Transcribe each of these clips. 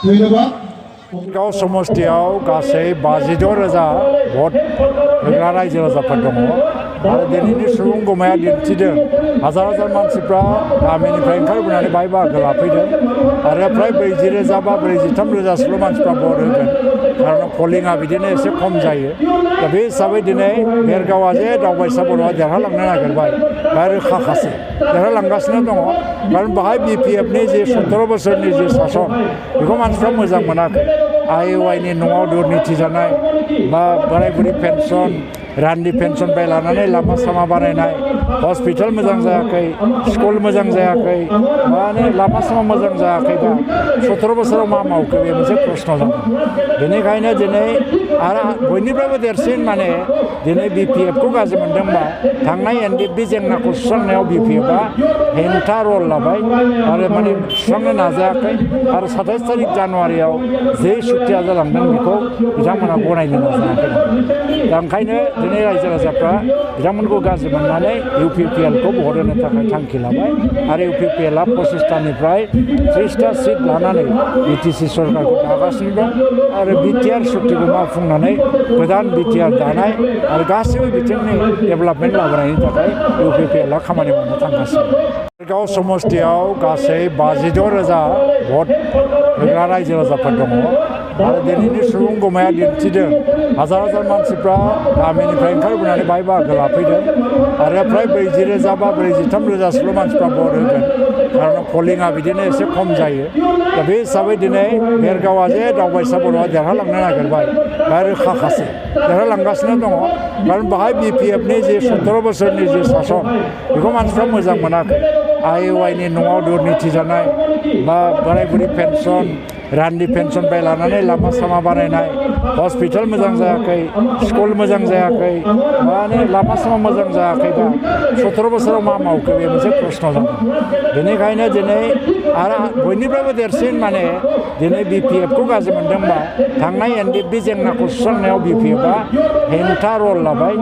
गाव समस्थियाव गासै 52,000 भट होग्रा रायजो राजाफोर दङ आरो दिनैनि सुबुं गमाया दिन्थिदों हाजार हाजार मानसिफ्रा गामिनिफ्राय ओंखारबोनानै बाहाय बाहागो लाफैदों आरो फ्राय 40,000 बा 43,000 मानसिफ्रा भट होगोन खारन पलिंआ बिदिनो एसे खम जायो दा बे हिसाबै दिनै बेरगावआ जे दावबायसा बर'आ देरहालांनो नागिरबाय बा रोखाखासै देरहालांगासिनो दङ खारन बाहाय BPFनि जे 17 बोसोरनि जे सासन बेखौ मानसिफ्रा मोजां मोनाखै IUIनि न'आव दुर्निति जानाय बा बोराय बुरि पेन्सन रानदि पेन्सन बाय लानानै लामा सामा बानायनाय हस्पिटाल मोजां जायाखै स्कुल मोजां जायाखै माने लामा सामा मोजां जायाखैबा 17 बोसोराव मा मावखो बे मोनसे प्रश्न जादों बेनिखायनो दिनै आरो बयनिफ्रायबो देरसिन माने दिनै BPFखौ गाज्रि मोनदोंबा थांनाय NDP जेंनाखौ सुस्रांनायाव BPFआ हेंथा रल लाबाय आरो माने सुस्रांनो नाजायाखै आरो 27 तारिख जानुवारियाव जे सुक्तिया जालांदों बेखौ बिथांमोना गनायनो नाजायाखै दा ओंखायनो दिनै रायजो राजाफ्रा बिथांमोनखौ गाज्रि मोननानै UPPLखौ भट होनो थाखाय थांखि लाबाय आरो UPPLआ 25टानिफ्राय 30टा सिट लानानै BTC सरकारखौ दागासिनो दं आरो BTR सुक्तिखौ मावफुंनानै गोदान BTR दानाय आरो गासैबो बिथिंनि डेभेलपमेन्ट लाबोनायनि थाखाय UPPLआ खामानि मावनो थांगासिनो गाव समस्थियाव गासै 52,000 भट होग्रा रायजो राजाफोर दङ आरो दिनैनि सुबुं गमाया दिन्थिदों हाजार हाजार मानसिफ्रा गामिनिफ्राय ओंखारबोनानै बाहाय बाहागो लाफैदों आरो फ्राय 40,000 बा 43,000 मानसिफ्रा भट होगोन खारन पलिंआ बिदिनो एसे खम जायो दा बे हिसाबै दिनै बेरगावआ जे दावबायसा बर'आ देरहालांनो नागिरबाय बा रोखाखासै देरहालांगासिनो दङ खारन बाहाय BPFनि जे 17 बोसोरनि जे सासन बेखौ मानसिफ्रा मोजां मोनाखै IUIनि न'आव दुर्निति जानाय बा बोराय बुरि पेन्सन रानदि पेन्सन बाय लानानै लामा सामा बानायनाय हस्पिटाल मोजां जायाखै स्कुल मोजां जायाखै माने लामा सामा मोजां जायाखैबा 17 बोसोराव मा मावखो बे मोनसे प्रश्न जादों बेनिखायनो दिनै आरो बयनिफ्रायबो देरसिन माने दिनै BPFखौ गाज्रि मोनदोंबा थांनाय NDP जेंनाखौ सुस्रांनायाव BPFआ हेंथा रल लाबाय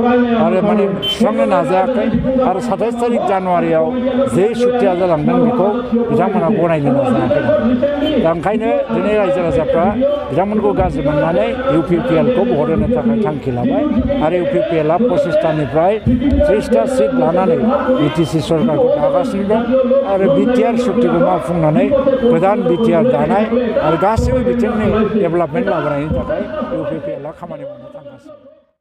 आरो माने सुस्रांनो नाजायाखै आरो 27 तारिख जानुवारियाव जे सुक्तिया जालांदों बेखौ बिथांमोना गनायनो नाजायाखै दा ओंखायनो दिनै रायजो राजाफ्रा बिथांमोनखौ गाज्रि मोननानै UPPLखौ भट होनो थाखाय थांखि लाबाय आरो UPPLआ 25टानिफ्राय 30टा सिट लानानै BTC सरकारखौ दागासिनो दं आरो BTR सुक्तिखौ मावफुंनानै गोदान BTR दानाय आरो गासैबो बिथिंनि डेभेलपमेन्ट लाबोनायनि थाखाय UPPLआ खामानि मावनो थांगासिनो